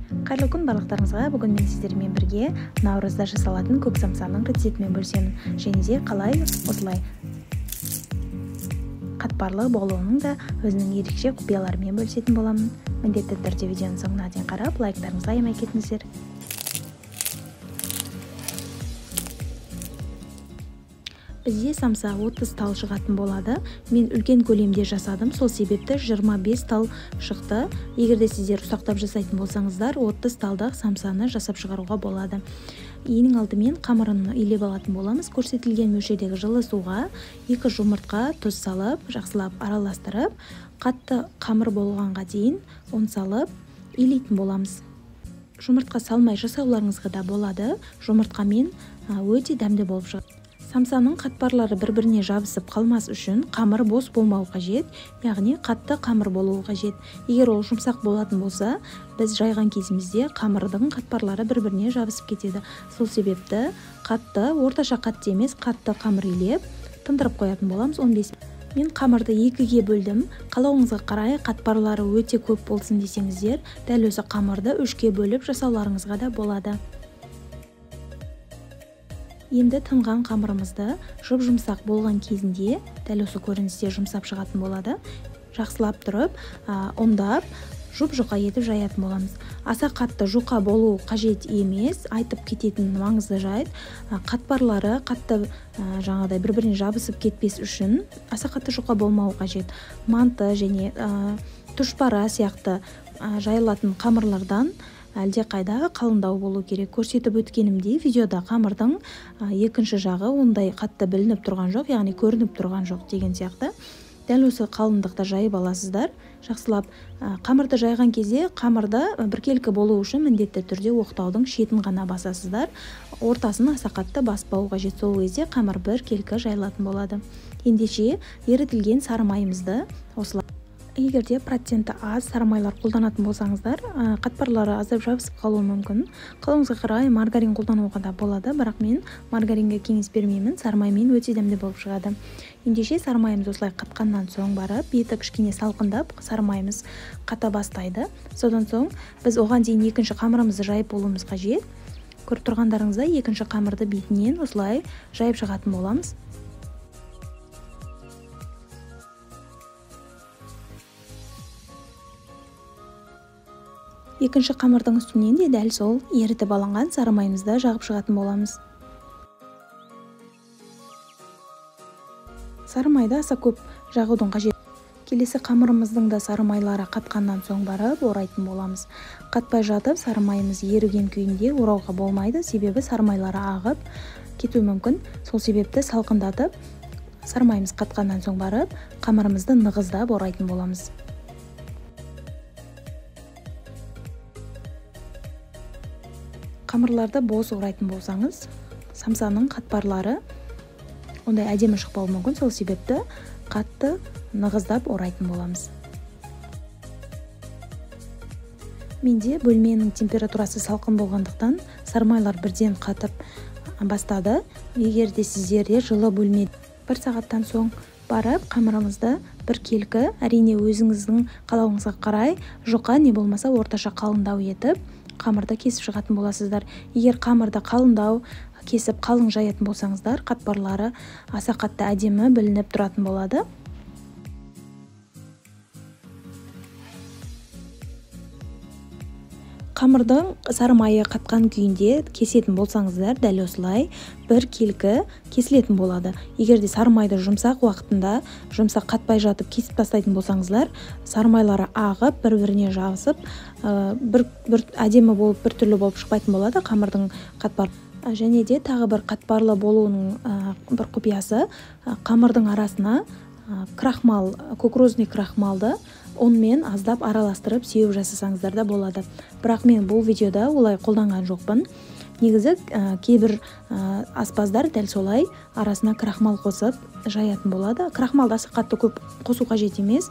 Қайырлы күн барлықтарыңызға. Бүгін мен сіздермен бірге наурызда жасалатын көк самсаның рецептімен бөлісемін. Және де қалай осылай қатпарлы болуының да өзінің ерекше құпияларымен бөлісетін боламын. Міндетті түрде видеоның соңына дейін қарап, лайктарыңызды аямай кетіңіздер. Бізде самса 30 тал шығатын болады. Мен үлкен көлемде жасадым, сол себепті 25 тал шықты. Егер де сіздер ұсақтап жасайтын болсаңыздар, 30 талдық самсаны жасап шығаруға болады. Ең алдымен қамырын илеп алатын боламыз. Көрсетілген мөлшердегі жылы суға 2 жұмыртқа тұз салып, жақсылап араластырып, қатты қамыр болғанға дейін ұн салып илейтін боламыз. Жұмыртқа салмай жасауларыңызға да болады. Жұмыртқамен өте дәмді болып шығады. Самсаның қатпарлары бір-біріне жабысып қалмас үшін қамыр бос болмау қажет, яғни қатты қамыр болуы қажет. Егер ол жұмсақ болатын болса, біз жайған кезімізде қамырдың қатпарлары бір-біріне жабысып кетеді. Сол себепті қатты, орташа қатты емес, қатты қамыр илеп, тындырып қоятын боламыз 15. Мен қамырды 2-ге бөлдім. Қалауыңызға қарай қатпарлары өте көп болсын десеңіздер, дәл осы қамырды 3-ге бөліп жасауларыңызға да болады. Енді тынған қамырымызды жұп-жұмсақ болған кезінде, дәл осы көріністе жұмсап шығатын болады. Жақсылап тұрып, ұндап, жұп-жұқа етіп жаятын боламыз. Аса қатты жұқа болу қажет емес, айтып кететін маңызды жайт, қатпарлары қатты жаңағыдай бір-біріне жабысып кетпес үшін аса қатты жұқа болмау қажет. Манты және тұшпара сияқты жайылатын қамырлардан әлде қайда қалыңдау болу керек. Көрсетіп өткенімдей, видеода қамырдың екінші жағы ондай қатты білініп тұрған жоқ, яғни көрініп тұрған жоқ деген сияқты. Дәл осы қалыңдықта жайып аласыздар. Жақсылап қамырды жайған кезде қамырды біркелкі болу үшін міндетті түрде оқтаудың шетін ғана басасыздар. Ортасын аса қатты баспау қажет. Сол кезде қамыр біркелкі жайылатын болады. Ендеше ерітілген сары майымызды осылай. Егер де проценті аз сары майлар қолданатын болсаңыздар, қатпарлары аздап жабысып қалуы мүмкін. Қалауыңызға қарай маргарин қолдануға да болады, бірақ мен маргаринге кеңес бермеймін. Сары маймен өте дәмді болып шығады. Ендеше сары майымыз осылай қатқаннан соң барып, беті кішкене салқындап, сары майымыз қата бастайды. Содан соң біз оған дейін екінші қамырымызды жайып болуымыз қажет. Көріп тұрғандарыңыздай, екінші қамырды бетінен осылай жайып шығатын боламыз. Екінші қамырдың үстінен де дәл сол ерітіп алынған сары майымызды жағып шығатын боламыз. Сары майды аса көп жағудың қажет. Келесі қамырымыздың да сары майлары қатқаннан соң барып орайтын боламыз. Қатпай жатып сары майымыз еріген күйінде орауға болмайды, себебі сары майлары ағып кетуі мүмкін. Сол себепті салқындатып, сары майымыз қатқаннан соң барып қамырымызды нығыздап орайтын боламыз. Қамырларды бос орайтын болсаңыз, самсаның қатпарлары ондай әдемі шықпауы мүмкін. Сол себепті қатты нығыздап орайтын боламыз. Менде бөлменің температурасы салқын болғандықтан сары майлар бірден қатып бастады. Егер де сіздерде жылы бөлме, бір сағаттан соң барып қамырымызды біркелкі, әрине өзіңіздің қалауыңызға қарай жұқа не болмаса орташа қалыңдау етіп қамырды кесіп шығатын боласыздар. Егер қамырды қалыңдау кесіп қалың жаятын болсаңыздар, қатпарлары аса қатты әдемі білініп тұратын болады. Қамырдың сары майы қатқан күйінде кесетін болсаңыздар, дәл осылай бір келкі кесілетін болады. Егер де сары майды жұмсақ уақытында, жұмсақ қатпай жатып кесіп тастайтын болсаңыздар, сары майлары ағып, бір-біріне жабысып, бір әдемі болып, бір түрлі болып шықпайтын болады қамырдың қатпар. Және де тағы бір қатпарлы болуының бір құпиясы, қамырдың арасына крахмал, кукурузный крахмалды ұнмен аздап араластырып сеуіп жасасаңыздар да болады. Бірақ мен бұл видеода олай қолданған жоқпын. Негізі кейбір аспаздар дәл солай арасына крахмал қосып жаятын болады. Крахмалды аса қатты көп қосу қажет емес.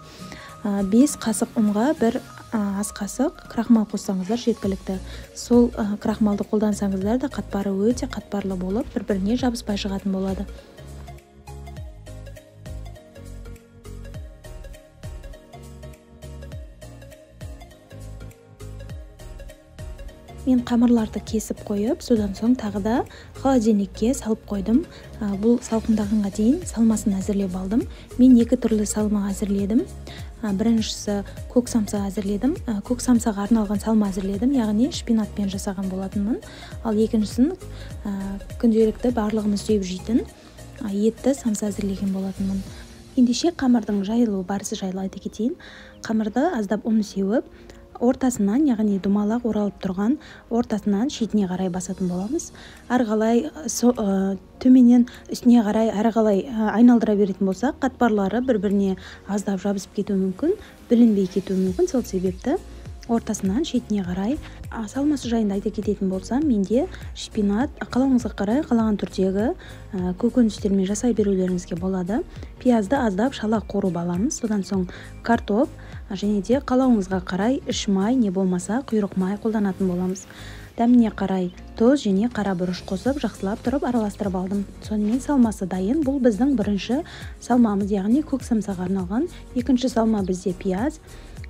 5 қасық ұнға 1 ас қасық крахмал қоссаңыздар жеткілікті. Сол крахмалды қолдансаңыздар да қатпары өте қатпарлы болып, бір-біріне жабыспай шығатын болады. Мен қамырларды кесіп қойып, содан соң тағы да холодильникке салып қойдым. Бұл салқындағанға дейін салмасын әзірлеп алдым. Мен екі түрлі салма әзірледім. Біріншісі көк самса әзірледім. Көк самсаға арналған салма әзірледім, яғни шпинатпен жасаған болатынмын. Ал екіншісін күнделікті барлығымыз сүйіп жейтін етті самса әзірлеген болатынмын. Ендеше қамырдың жайылу барысы жайлы айта кетейін. Қамырды аздап ұн сеуіп, ортасынан, яғни домалақ оралып тұрған ортасынан шетіне қарай басатын боламыз. Ары қалай төменнен үстіне қарай ары қалай айналдыра беретін болсақ, қатпарлары бір-біріне аздап жабысып кетуі мүмкін, білінбей кетуі мүмкін. Сол себепті ортасынан шетіне қарай. Салмасы жайында айта кететін болсам, менде шпинат, қалауыңызға қарай қалаған түрдегі көкөністермен жасай берулеріңізге болады. Пиязды аздап шала қуырып аламыз, содан соң картоп және де қалауыңызға қарай іш май, не болмаса құйрық май қолданатын боламыз. Дәміне қарай тұз және қара бұрыш қосып жақсылап тұрып араластырып алдым. Сонымен салмасы дайын. Бұл біздің бірінші салмамыз, яғни көк самсаға арналған. Екінші салма бізде пияз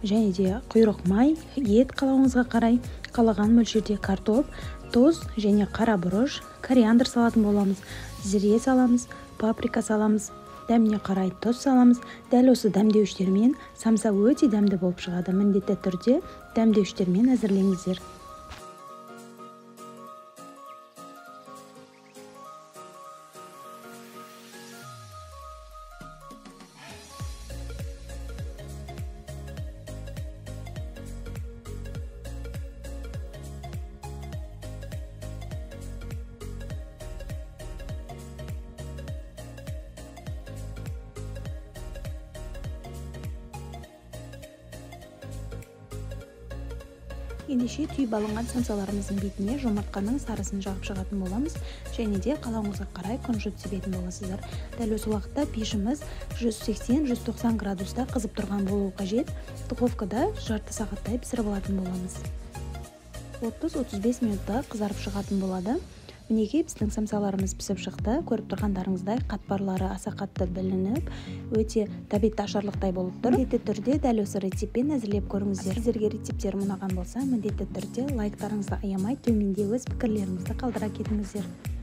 және де құйрық май, ет қалауыңызға қарай қалаған мөлшерде картоп, тұз және қара бұрыш, кориандр салатын боламыз, зіре саламыз, паприка саламыз, дәміне қарай тұз саламыз. Дәл осы дәмдеуіштермен самса өте дәмді болып шығады. Міндетті түрде дәмдеуіштермен әзірлеңіздер. Ендеше түйіп алынған самсаларымыздың бетіне жұмыртқаның сарысын жағып шығатын боламыз және де қалауыңызға қарай күнжіт себетін боласыздар. Дәл осы уақытта пешіміз 180-190 градуста қызып тұрған болуы қажет. Духовкада жарты сағаттай пісіріп алатын боламыз. 30-35 минутта қызарып шығатын болады. Мінекей біздің самсаларымыз пісіп шықты. Көріп тұрғандарыңыздай қатпарлары аса қатты білініп, өте тәбетті ашарлықтай болып тұр. Міндетті түрде дәл осы рецептпен әзірлеп көріңіздер. Сіздерге рецепттерім ұнаған болса, міндетті түрде лайктарыңызды аямай төменде өз пікірлеріңізді қалдыра кетіңіздер.